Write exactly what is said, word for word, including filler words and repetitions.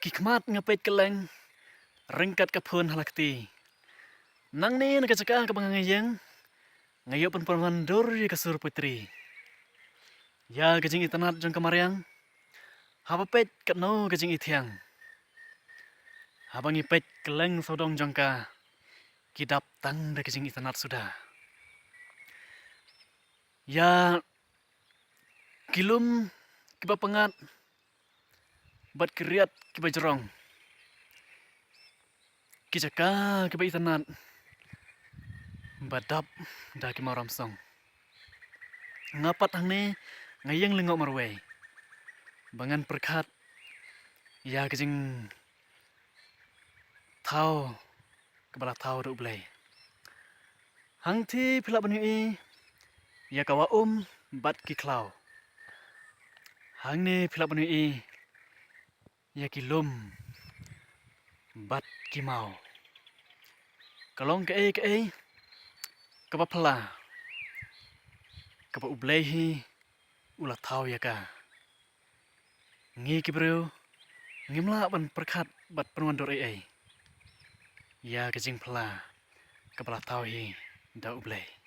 Ki khmat nga peit kylleng ryngkat ka phone ha la kti. Nangne na ka jaka kaba nga ïeng, nga ïoh ban pynwandur ïa ka sur poetry. Ïa ka jingitynnad jong ka mariang, haba peit katno ka jingithiang. Haba ngi peit kylleng sawdong jong ka, ki dap tang da ka jingitynnad suda. Ïa ki lum kiba pyngngad bad ki riat kiba jrong, ki jaka kiba itynnad ba dap da ki mawramsong. Nga pat hangne nga ïeng lyngngoh marwei ba ngan pyrkhat ïa ka jingthaw kaba la thaw da U Blei. Hangthie phi lah ban ïohi ïa ka wah um bad ki khlaw. Hangne phi lah ban ïohi ïa ki lum bad ki maw. Ka long kaei kaei kaba phylla kaba U Blei hi u la thaw ïa ka. Ngi ki briew ngim lah ban pyrkhat bad pynwandur ei ei ïa ka jingphylla kaba la thaw hi da U Blei.